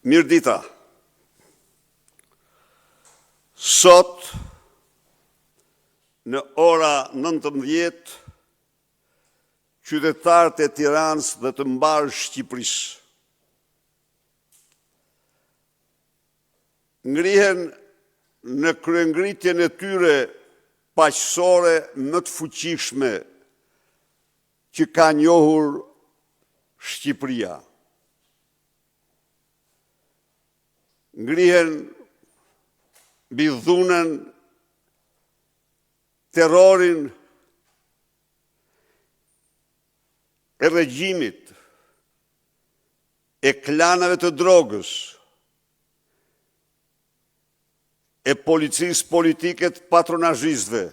Mirëdita. Sot në ora 19 qytetarët e Tiranës dhe të mbarë Shqipërisë ngrihen në kryengritjen e tyre paqësore më të fuqishme që ka njohur Shqipëria. Ngrihen mbi dhunën, terrorin e regjimit, e klaneve të drogës, e policisë politike të patronazhistëve,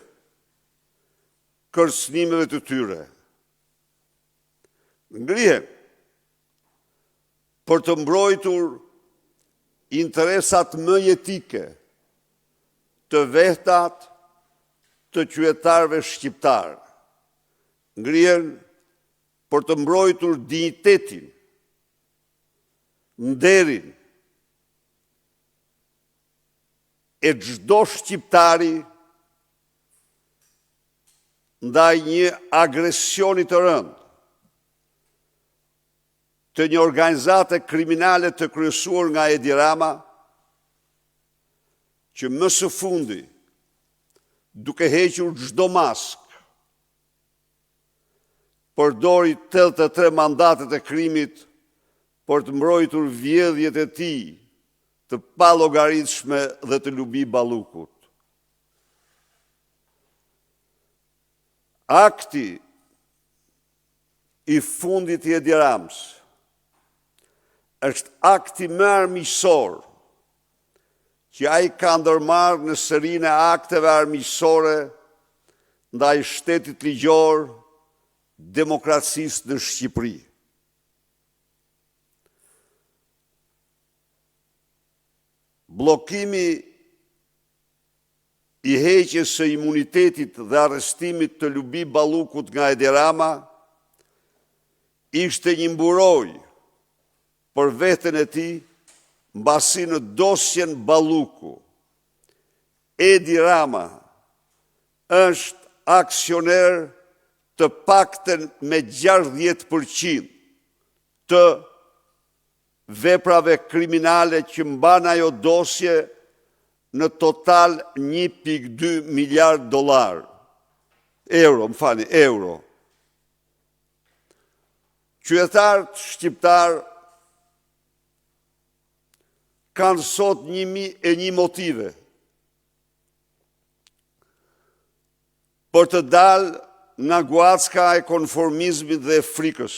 kërcënimeve të tyre. Ngrihen për të mbrojtur interesat më jetike të vetat të qytetarëve shqiptarë. Ngrihen për të mbrojtur dinjitetin, nderin e çdo shqiptari ndaj një agresioni të rëndë të një organizate kriminale të kryesuar nga Edi Rama, që më së fundi, duke hequr çdo maskë, përdori 83 mandatet e krimit për të mbrojtur vjedhjet e tij të pallogaritshme dhe të lubi Ballukut. Akti i fundit i Edi Ramës është akti më armiqësor që ai ka ndërmarrë në serinë e akteve armiqësore ndaj shtetit ligjor, demokracisë në Shqipëri. Bllokimi i heqjes së imunitetit dhe arrestimit të Lubi Ballukut nga Edi Rama ishte një mburojë për veten e tij, mbasi në dosjen Balluku, Edi Rama është aksioner të paktën me 60% të veprave kriminale që mban ajo dosje në total 1.2 miliard dollarë. Euro, më falni, euro. Qytetarët shqiptarë kanë sot 1001 motive për të dalë nga guacka e konformizmit dhe e frikës,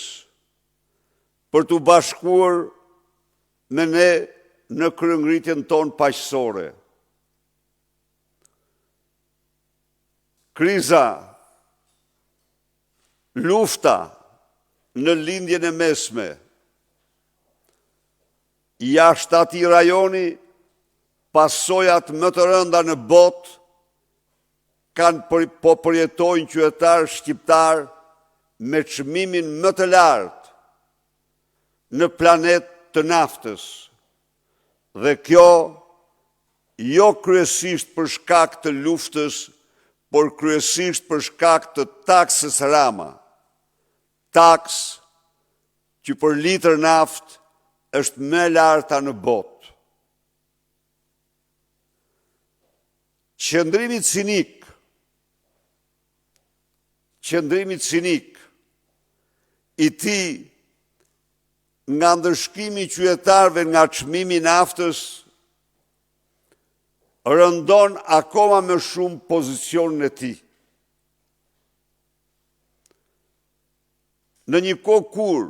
për t'u bashkuar me ne në kryengritjen tonë paqësore. Kriza, lufta në Lindjen e Mesme, jashtë atij rajoni, pasojat më të rënda në botë kanë për, po përjetojnë qytetarët shqiptarë me çmimin më të lartë në planet të naftës. Dhe kjo jo kryesisht për shkak të luftës, por kryesisht për shkak të taksës Rama. Taksë që për litër naftë është më e larta në botë. Qëndrimi cinik, qëndrimi cinik i tij nga ndëshkimi i qytetarëve nga çmimi i naftës rëndon akoma më shumë pozicionin e tij. Në një kohë kur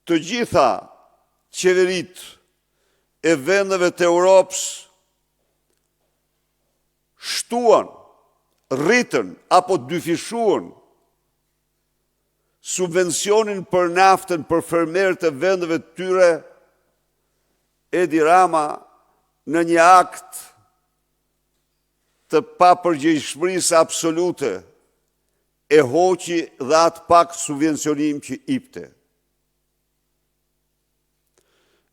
të gjitha qeveritë e vendeve të Europës shtuan, rritën apo dyfishuan subvencionin për naftën për fermerët e vendeve të tyre, Edi Rama në një akt të papërgjegjshmërisë absolute e hoqi dhe atë pak subvencionim që ipte.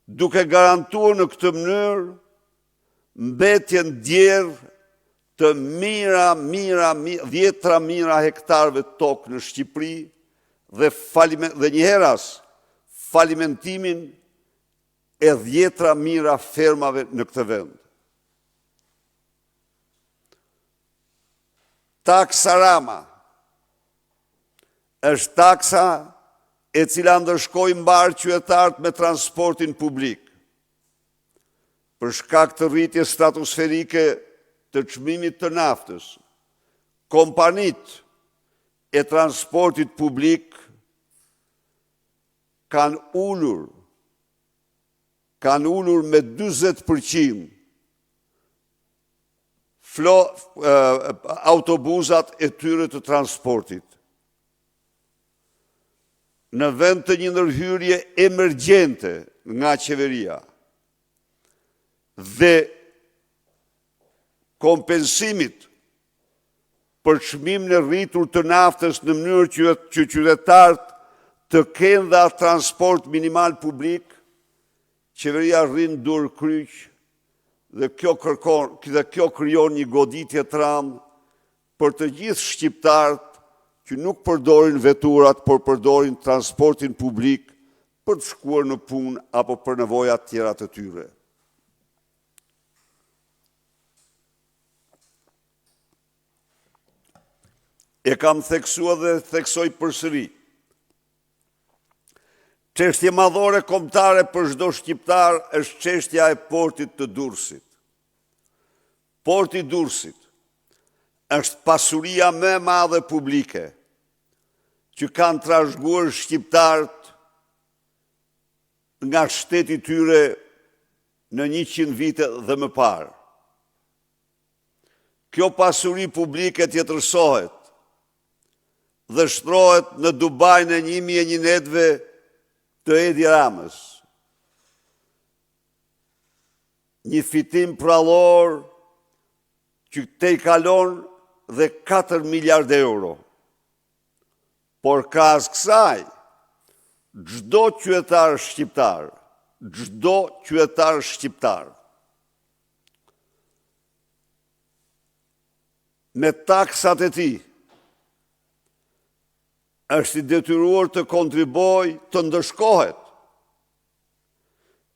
Duke garantuar në këtë mënyrë mbetjen djerrë të mijëra, mijëra, dhjetëra mijëra hektarëve tokë në Shqipëri dhe, dhe njëherazi falimentimin e dhjetëra mijëra fermave në këtë vend. Taksa Rama është taksa e cila ndëshkoi mbarë qytetarët me transportin publik. Për shkak të rritjes stratosferike të çmimit të naftës, kompanitë e transportit publik kanë ulur kanë ulur me 40% flo, autobuzat e tyre të transportit. Në vend të një ndërhyrje emergjente nga qeveria dhe kompensimit për çmimin e rritur të naftës në mënyrë që, që qytetarët të kenë dhe atë transport minimal publik, qeveria rri duarkryq dhe kjo kërkon dhe kjo krijon një goditje të rëndë për të gjithë shqiptarët që nuk përdorin veturat, por përdorin transportin publik për të shkuar në punë apo për nevoja të tjera të tyre. E kam theksuar dhe e theksoj përsëri. Çështje madhore kombëtare për çdo shqiptar është çështja e portit të Durrësit. Porti i Durrësit është pasuria më e madhe publike që kanë trashëguar shqiptarët nga shteti i tyre në 100 vite dhe më parë. Kjo pasuri publike tjetërsohet dhe shndërrohet në Dubain e 1001 netëve të Edi Ramës. Një fitim përrallor që tejkalon dhe 4 miliard euro. Por krahas kësaj, çdo qytetar shqiptar, çdo qytetar shqiptar, me taksat e tij, është i detyruar të kontribuojë të ndëshkohet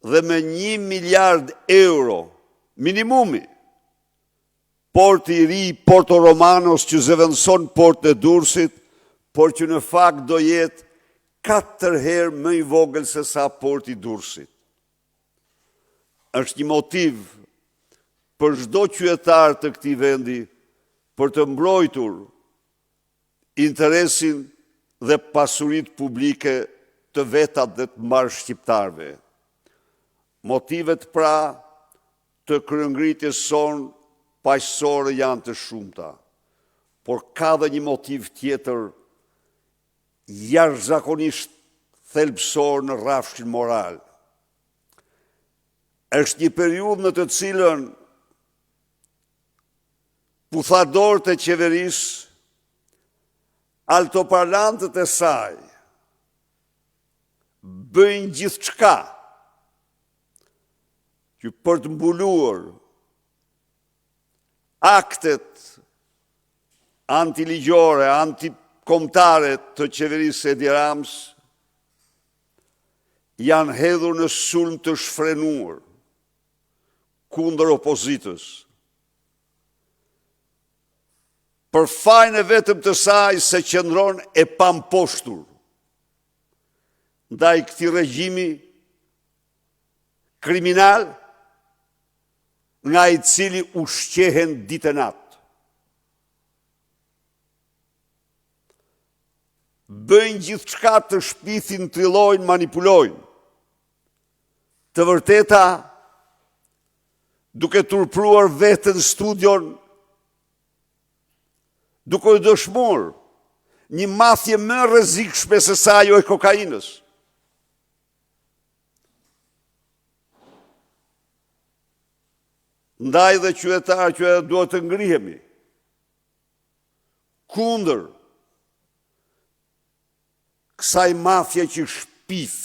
dhe me 1 miliard euro minimumi porti i ri i Porto Romanos që zëvendëson portin e Durrësit, por që në fakt do jetë 4 herë më i vogël sesa porti i Durrësit. Është një motiv për çdo qytetar të këtij vendi për të mbrojtur interesin dhe pasuritë publike të vetat dhe të mbarë shqiptarëve. Motivet pra të kryengritjes sonë paqësore janë të shumta, por ka dhe një motiv tjetër jashtëzakonisht thelbësor në rrafshin moral. Është një periudhë në të cilën puthadorët e qeverisë, altoparlantët e saj, bëjnë gjithçka që për të mbuluar aktet antiligjore, antikombëtare të qeverisë së Edi Ramës, janë hedhur në sulm të shfrenuar kundër opozitës. Për fajin e vetëm të saj se qëndron e pamposhtur ndaj këtij regjimi kriminal nga i cili ushqehen ditë e natë. Bëjnë gjithçka të shpifin, trillojnë, manipulojnë. Të vërteta duke turpëruar veten studion, duke u dëshmuar një mafie më e rrezikshme sesa ajo e kokainës. Ndaj dhe qytetarë që duhet të ngrihemi kundër kësaj mafie që shpif.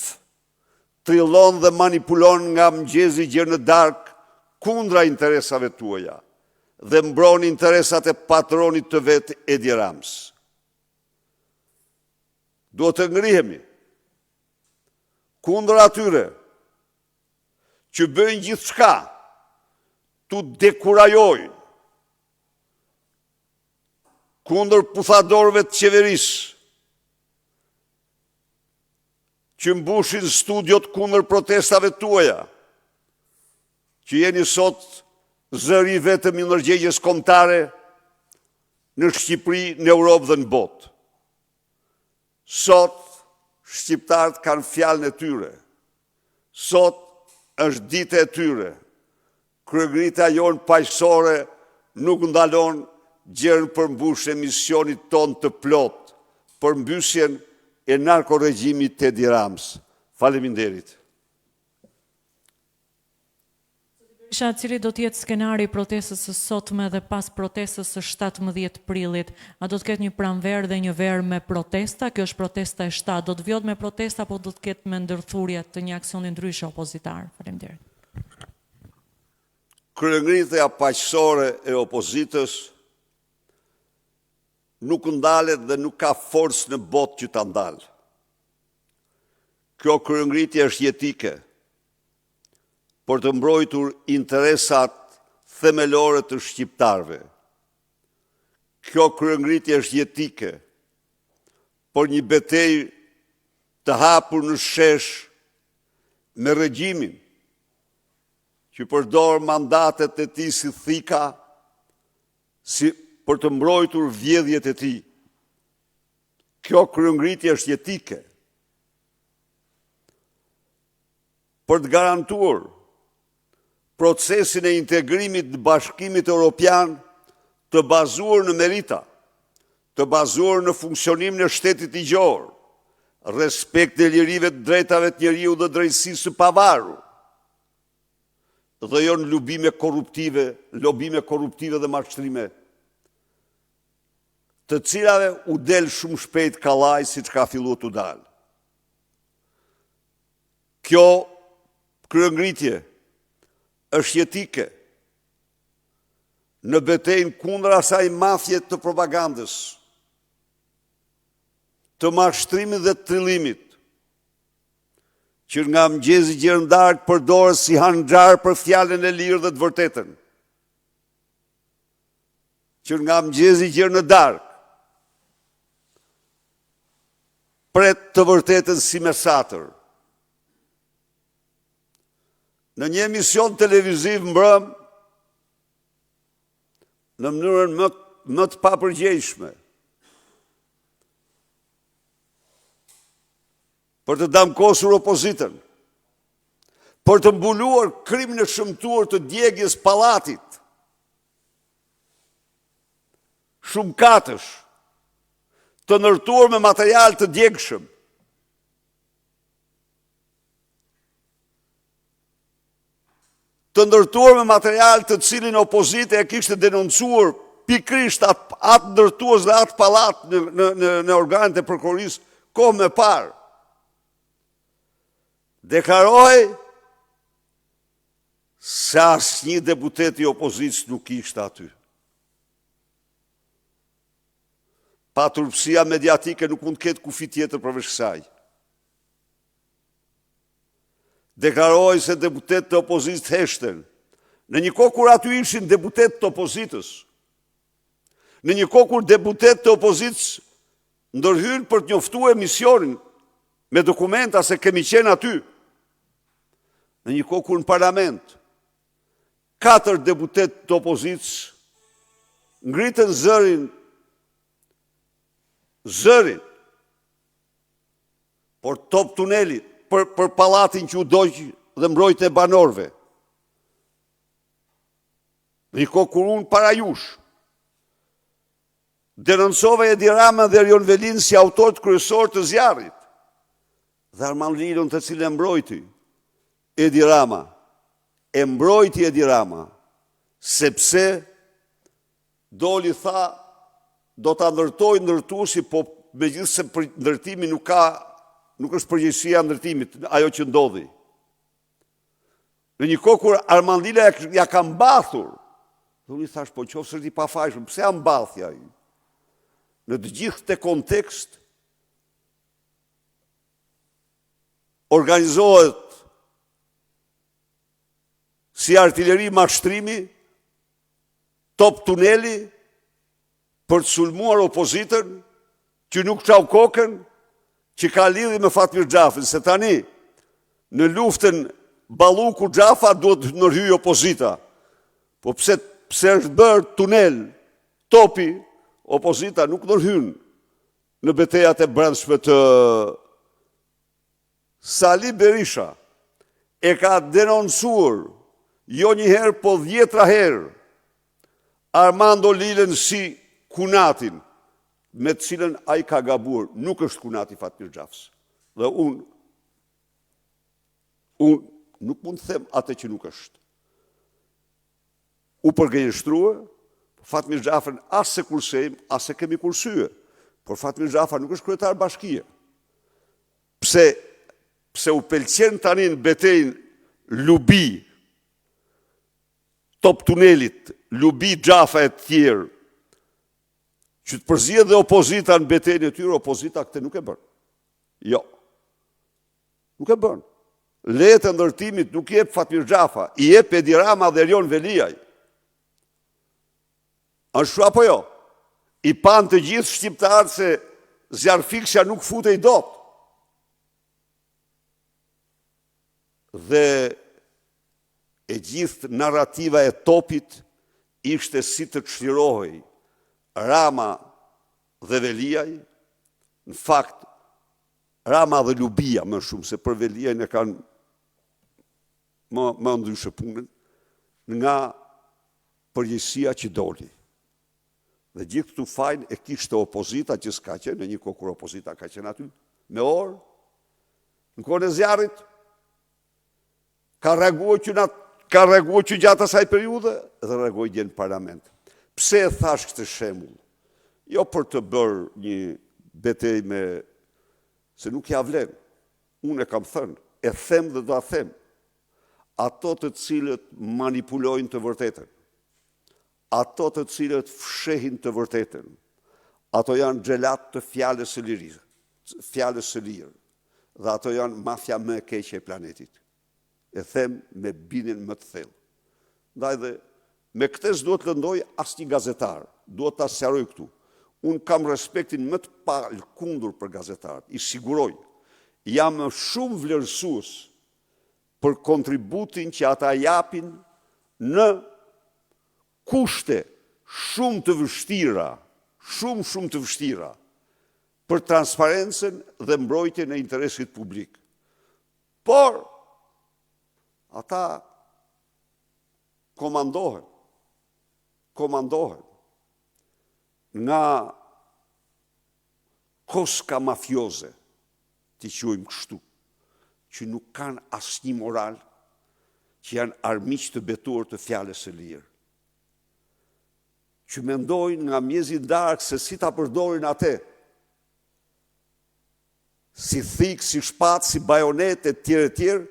trillon dhe manipulon nga mëngjesi gjer në darkë kundra interesave tuaja dhe mbron interesat e patronit të vet Edi Ramës. Duhet të ngrihemi kundër atyre që bëjnë gjithçka t'ju dekurajojnë, kundër puthadorëve të qeverisë, që mbushin studiot kundër protestave tuaja, që jeni sot zëri i vetëm i ndërgjegjes kombëtare në Shqipëri, në Europë dhe në botë. Sot shqiptarët kanë fjalën e tyre. Sot është dita e tyre. Kryengritja jonë paqësore nuk ndalon gjer në përmbushjen e misionit tonë të plotë, përmbysjen e narkoregjimit të Edi Ramës. Faleminderit. Berisha, cili do të jetë skenari i protestës së sotme dhe pas protestës së 17 prillit? A do të ketë një pranverë dhe një verë me protesta? Kjo është protesta e 7. Do të vijohet me protesta apo do të ketë me ndërthurje të një aksioni ndryshe opozitar? Faleminderit. Kryengritja paqësore e opozitës nuk ndalet dhe nuk ka forcë në botë që ta ndalë. Kjo kryengritje është jetike për të mbrojtur interesat themelore të shqiptarëve. Kjo kryengritje është jetike për një betejë të hapur në shesh me regjimin që përdor mandatet e tij si thika si për të mbrojtur vjedhjet e tij. Kjo kryengritje është jetike për të garantuar procesin e integrimit të Bashkimit Europian të bazuar në merita, të bazuar në funksionimin e shtetit ligjor, respektin e lirive të drejtave të njeriut dhe drejtësisë së pavarur, dhe jo në lubime korruptive, lobime korruptive dhe mashtrime, të cilave u del shumë shpejt kallaj, siç ka filluar t'u dalë. Kjo kryengritje është jetike në betejën kundër asaj mafie të propagandës, të mashtrimit dhe të trillimit, që nga mëngjesi gjer në darkë përdoret si hanxhar për fjalën e lirë dhe të vërtetën, që nga mëngjesi gjer në darkë pret të vërtetën si me satër. Në një emision televiziv mbrëmë, në mënyrën më, më të papërgjegjshme, për të damkosur opozitën, për të mbuluar krimin e shëmtuar të djegies pallatit, shumëkatësh, të ndërtuar me material të djegshëm. Të ndërtuar me material të cilin opozita e kishte denoncuar pikërisht atë, atë ndërtues dhe atë pallat në, në, në, në organet e prokurorisë kohë më parë. Deklarohej se asnjë deputet i opozitës nuk ishte aty. Paturpësia mediatike nuk mund të ketë kufi tjetër përveç kësaj. Deklarohej se deputetët e opozitës heshtën. Në një kohë kur aty ishin deputetë të opozitës, në një kohë kur deputetët e opozitës ndërhynë për të njoftuar emisionin me dokumenta se kemi qenë aty, në një kohë kur në parlament, katër deputetë të opozitës ngritën zërin zërin por Top Tunelit, për, për pallatin që u dogj dhe mbrojtjen e banorëve. Në një kohë kur unë para jush, denoncova Edi Ramën dhe Erion Veliajn si autorët kryesorë të zjarrit, dhe Armand Lilon të cilin e mbrojti, Edi Rama, e mbrojti Edi Rama, sepse Doli tha, do ta ndërtojë ndërtuesi, po megjithëse për ndërtimi nuk ka, nuk është përgjegjësia e ndërtimit, ajo që ndodhi. Në një kohë kur Armand Lila ia ka mbathur, dhe unë i thashë, po në qoftë se është i pafajshëm, pse ia mbathi ai? Në të gjithë këtë kontekst, organizohet si artileri mashtrimi, top tuneli, për të sulmuar opozitën, që nuk çau kokën, që ka lidhje me Fatmir Xhafën, se tani në luftën Balluku Xhafa duhet të ndërhyjë opozita. Po pse pse është bërë tunel topi, opozita nuk ndërhyn në betejat e brendshme të Sali Berisha e ka denoncuar jo një herë, po dhjetra herë Armando Lilën si kunatin me të cilën ai ka gabuar, nuk është kunati i Fatmir Xhafës. Dhe unë unë nuk mund të them atë që nuk është. U përgënjeshtrua, Fatmir Xhafën as s'e kursejmë, as s'e kemi kursye, por Fatmir Xhafa nuk është kryetar bashkie. Pse pse u pëlqen tani në betejën Lubi Top tunelit, Lubi Xhafa e të tjerë, që të përzihet dhe opozita në betejën e tyre, opozita këtë nuk e bën. Jo. Nuk e bën. Lejet e ndërtimit nuk i jep Fatmir Xhafa, i jep Edi Rama dhe Erion Veliaj. Ashtu apo jo? I panë të gjithë shqiptarët se zjarrfikësja nuk futej dot. Dhe e gjithë narrativa e topit ishte si të çlirohej Rama dhe Veliaj, në fakt Rama dhe Lubia më shumë se për Veliajn e kanë më më ndryshe punën nga përgjegjësia që doli. Dhe gjithë këtu fajin e kishte opozita që s'ka qenë në një kohë kur opozita ka qenë aty me orë në kohën e zjarrit ka reaguar që na ka reaguar që gjatë asaj periudhe dhe reagoi dje në parlament. Pse e thashë këtë shembull? Jo për të bërë një betejë me se nuk ia vlen. Unë e kam thënë, e them dhe do ta them. Ato të cilët manipulojnë të vërtetën, ato të cilët fshehin të vërtetën, ato janë xhelatë të fjalës së lirisë, fjalës së lirë, dhe ato janë mafia më e keqe e planetit. E them me bindjen më të thellë. Ndaj dhe me këtë s'duhet të lëndoj asnjë gazetar, duhet ta sqaroj këtu. Unë kam respektin më të palëkundur për gazetarët, i siguroj. Jam shumë vlerësues për kontributin që ata japin në kushte shumë të vështira, shumë shumë të vështira për transparencën dhe mbrojtjen e interesit publik. Por ata komandohen, komandohen nga koska mafioze, t'i quajmë kështu, që nuk kanë asnjë moral, që janë armiq të betuar të fjalës së lirë, që mendojnë nga mëngjesi në darkë se si ta përdorin atë, si thikë, si shpatë, si bajonetë e tjerë e tjerë,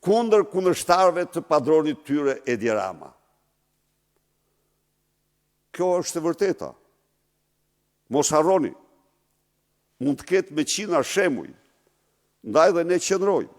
kundër kundërshtarëve të padronit tyre Edi Rama. Kjo është e vërteta. Mos harroni, mund të ketë me qindra shembuj, ndaj dhe ne qëndrojmë.